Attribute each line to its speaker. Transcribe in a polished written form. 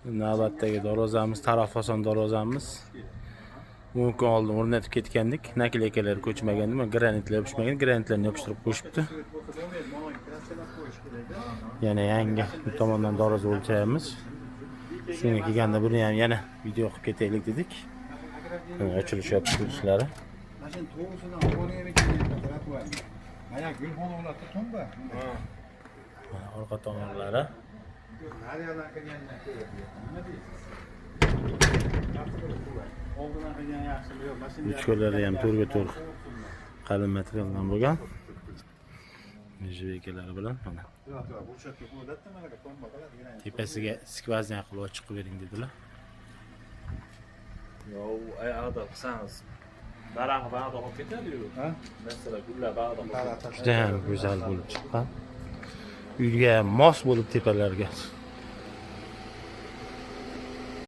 Speaker 1: Navbatdagi darvozamiz, taraf oson darvozamiz. 10 kun oldin o'rnatib ketgandik. Наклейка lar ko'chmagan, nima granitlar yopishmagan, granitlarni yopishtirib qo'yishibdi. Yana yangi bu tomondan darvoza o'lchaymiz. Shunga kelganda buni ham yana video qilib ketaylik dedik. Mana ochilish yopishishlari.
Speaker 2: Mana shuni to'g'risidan olgan ekan, trotuarni. Mana Gulxon holatda tomba.
Speaker 1: Mana orqa tomonlari.
Speaker 2: Nariyoqdan qilgandan ko'ra. Nima deysiz? Oldindan qilgan yaxshimi yo'q? Mana shuni
Speaker 1: Ruchkalari ham to'rga to'rt qalin materialdan bo'lgan. Нержавейка lari bilan mana.
Speaker 2: Trotuar burchakka qo'yiladi, mana tomba qiladi.
Speaker 1: Tepasiga сквозняк qilib ochiq qilib bering dedilar.
Speaker 3: Yo, u ag'da qilsangiz daraxt bag'da qolib ketadi-yu.
Speaker 2: Ha?
Speaker 3: Masalan, gullar bag'da qolib ketadi.
Speaker 1: Juda ham go'zal bo'lib chiqqan. Uyga ham mos bo'lib tepalarga.